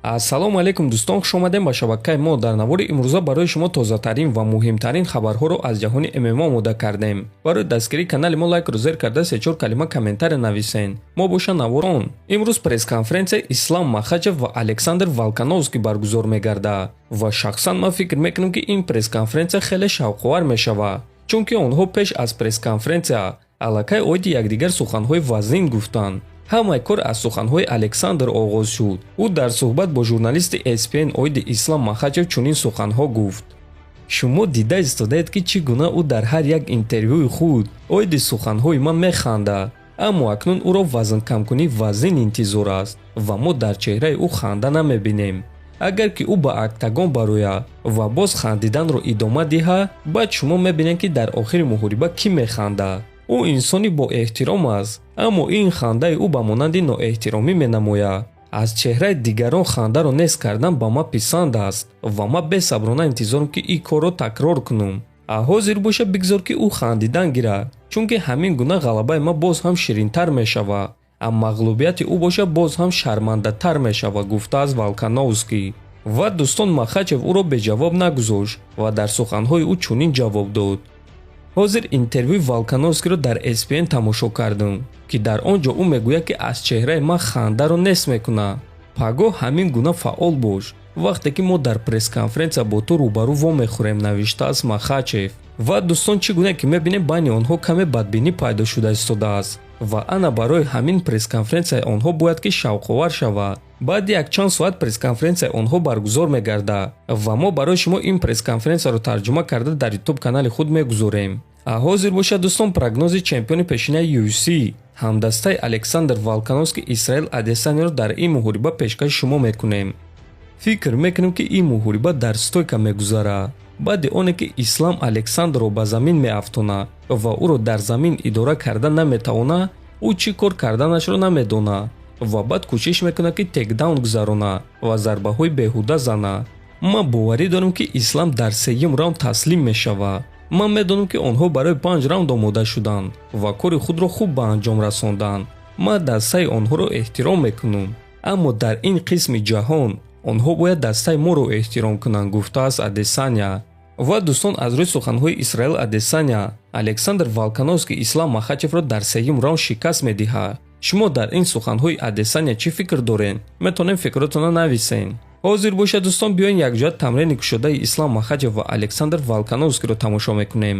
Ассалому алайкум, дӯстон, хушомадем ба шабакаи мо. Дар навори имрӯза барои шумо тозатарин ва муҳимтарин хабарҳоро аз ҷаҳони ММА омода кардем. Барои дастгирии канали мо лайкро зер карда, сечор калима комментария нависен. Мо боша наворон. Имрӯз пресс-конференсияи Ислам Махачев ва Александр Волкановский баргузор мегардад ва шахсан ман фикр мекунам, ки ин пресс-конференсия хеле шавқовар мешавад, чунки онҳо пеш аз пресс-конференсия аллакай оиди якдигар суханҳои вазнин гуфтанд. Ҳамаи кор аз суханҳои Александр оғоз шуд. Ӯ дар суҳбат бо журналисти ESPN оиди Ислам Махачев чунин суханҳо гуфт: «Шумо дида истодаед, ки чӣ гуна ӯ дар ҳар як интервюи худ оиди суханҳои ман механдад, аммо акнун ӯро вазнкамкунии вазнин интизор аст ва мо дар чеҳраи ӯ ханда намебинем. Агар ки ӯ ба октагон барояд ва боз хандиданро идома диҳад, баъд шумо мебинед, ки дар охири муҳориба кӣ механдад. Ӯ инсони боэҳтиром аст, аммо ин хандаи ӯ ба монанди ноэҳтиромӣ менамояд. Аз чеҳраи дигарон хандаро нест кардан ба ман писанд аст ва ман бесаброна интизорам, ки ин корро такрор кунам. А ҳозир боша, бигзор, ки ӯ хандидан гирад, чунки ҳамин гуна ғалабаи ман боз ҳам ширинтар мешавад, а мағлубияти ӯ боша, боз ҳам шармандатар мешавад», гуфтааст Волкановский. Ва, дӯстон, Махачев ӯро беҷавоб нагузошт ва дар суханҳои ӯ чунин ҷавоб дод: «Ҳозир интервюи Волкановскиро дар ESPN тамошо кардам, ки дар он ҷо ӯ мегӯяд, ки аз чеҳраи ман хандаро нест мекунад. Пагоҳ ҳамин гуна фаъол бош, вақте ки мо дар пресс-конференсия бо ту рӯбарӯ вомехӯрем», навиштааст Махачев. Ва, дӯстон, чӣ гуна ки мебинем, байни онҳо каме бадбинӣ пайдо шуда истодааст ва ана барои ҳамин пресс-конференсияи онҳо бояд ки шавқовар шавад. Баъди якчанд соат пресс-конференсияи онҳо баргузор мегардад ва мо барои шумо ин пресс-конференсияро тарҷума карда, дар Ютуб канали худ мегузорем. А ҳозир бошад, дӯстон, прогнози чемпиони пешинаи UFC, ҳамдастаи Александр Волкановский, Исраил Адесанияро дар ин муҳориба пешкаши шумо мекунем. Фикр мекунем, ки ин муҳориба дар стойка мегузарад. Баъди оне ки Ислам Александрро ба замин меафтонад ва ӯро дар замин идора карда наметавонад, ӯ чӣ кор карданашро намедонад ва баъд кӯшиш мекунад, ки тейкдаун гузаронад ва зарбаҳои беҳуда занад. Ман боварӣ дорам, ки Ислам дар сеюм раунд таслим мешавад. Ман медонам, ки онҳо барои панҷ раунд омода шуданд ва кори худро хуб ба анҷом расонданд. Ман дастаи онҳоро эҳтиром мекунам, аммо дар ин қисми ҷаҳон онҳо бояд дастаи моро эҳтиром кунанд», гуфтааст Адесания. Ва, дӯстон, аз рӯи суханҳои Исраил Адесания, Александр Волкановский Ислам Махачевро дар сеюм раунд шикаст медиҳад. Шумо дар ин суханҳои Адесания чӣ фикр доред? Метавонем фикротонро нависен. Ҳозир бошад, дӯстон, биёен якҷоя тамрини кушодаи Ислам Махачев ва Александр Волкановскиро тамошо мекунем.